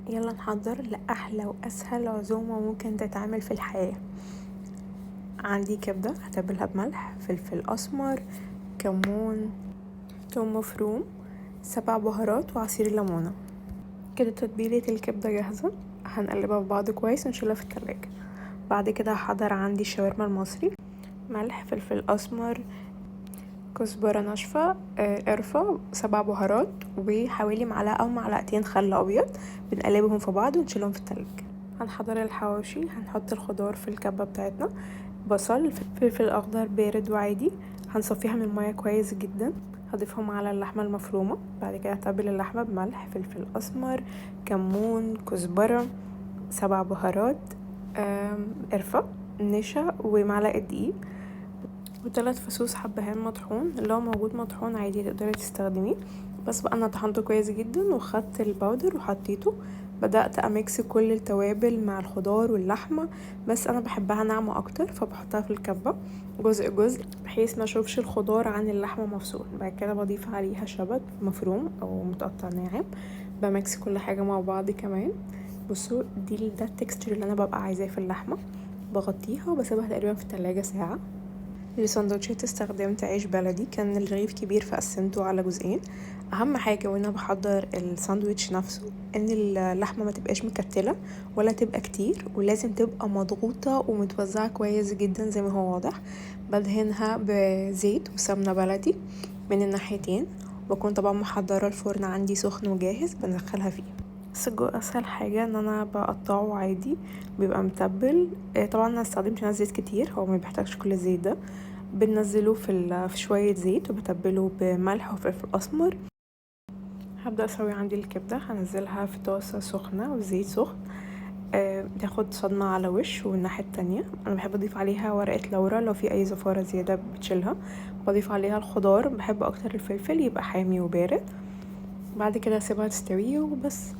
يلا نحضر لأحلى وأسهل عزومة ممكن تتعمل في الحياة. عندي كبدة هتبلها بملح، فلفل أسمر، كمون، توم مفروم، 7 بهارات وعصير ليمونة. كده تتبيلة الكبدة جاهزة، هنقلبها في بعض كويس ونشيلها في التلاجة. بعد كده هحضر عندي الشاورما المصري، ملح، فلفل أسمر، كزبرة ناشفة، قرفة، 7 بهارات، وحوالي معلقة أو معلقتين خل أبيض. بنقلبهم في بعض ونشيلهم في التلاجة. هنحضر الحواوشي، هنحط الخضار في الكبة بتاعتنا، بصل، فلفل أخضر بارد وعادي، هنصفيها من المية كويس جدا، هضيفهم على اللحمة المفرومة. بعد كده هتبل اللحمة بملح، فلفل أسمر، كمون، كزبرة، 7 بهارات، قرفة، نشا، ومعلقة دقيق، وتلات فصوص حبهان مطحون. لو موجود مطحون عادي تقدري تستخدميه، بس بقى انا طحنته كويس جدا وخدت ال powder وحطيته. بدأت ا mix كل التوابل مع الخضار واللحمة، بس انا بحبها ناعمة اكتر فبحطها في الكبة جزء جزء بحيث ما اشوفش الخضار عن اللحمة مفصول. بعد كده بضيف عليها شبت مفروم او متقطع ناعم، ب mix كل حاجة مع بعض كمان. بصوا ده ال texture اللي انا ببقى عايزاه في اللحمة. بغطيها وبسيبها تقريبا في التلاجة ساعة. للسندوتشات استخدمت عيش بلدي، كان الرغيف كبير فقسمته على جزئين. اهم حاجة وانا بحضر الساندوتش نفسه ان اللحمة ما تبقاش مكتلة ولا تبقى كتير، ولازم تبقى مضغوطة ومتوزعة كويس جدا زي ما هو واضح. بدهنها بزيت وسمنة بلدي من الناحيتين، وبكون طبعا محضرة الفرن عندي سخن وجاهز بندخلها فيه. السجق اسهل حاجة ان انا بقطعه عادي، بيبقى متبل. طبعا انا استخدمت هنا زيت كتير، هو ما بيحتاجش كل الزيت ده. بنزله في شوية زيت وبتبله بملح وفلفل أسمر. هبدأ أسوي عندي الكبدة، هنزلها في طاسة سخنة وزيت سخن، تاخد صدمة على وش والناحية التانية. أنا بحب أضيف عليها ورقة لورا لو في أي زفارة زيادة بتشيلها. بضيف عليها الخضار، بحب أكتر الفلفل يبقى حامي وبارد. بعد كده أسيبها تستوي وبس.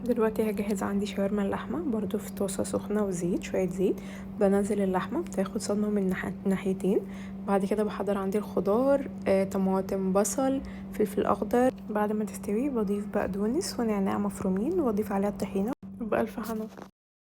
دلوقتي هجهز عندي شاورما اللحمة برضو في طاسة سخنة وزيت، شوية زيت. بنزل اللحمة بتاخد صدمة من ناحيتين. بعد كده بحضر عندي الخضار، طماطم، بصل، فلفل أخضر. بعد ما تستوي بضيف بقدونس ونعناع مفرومين، واضيف عليها الطحينة. وبألف هنا.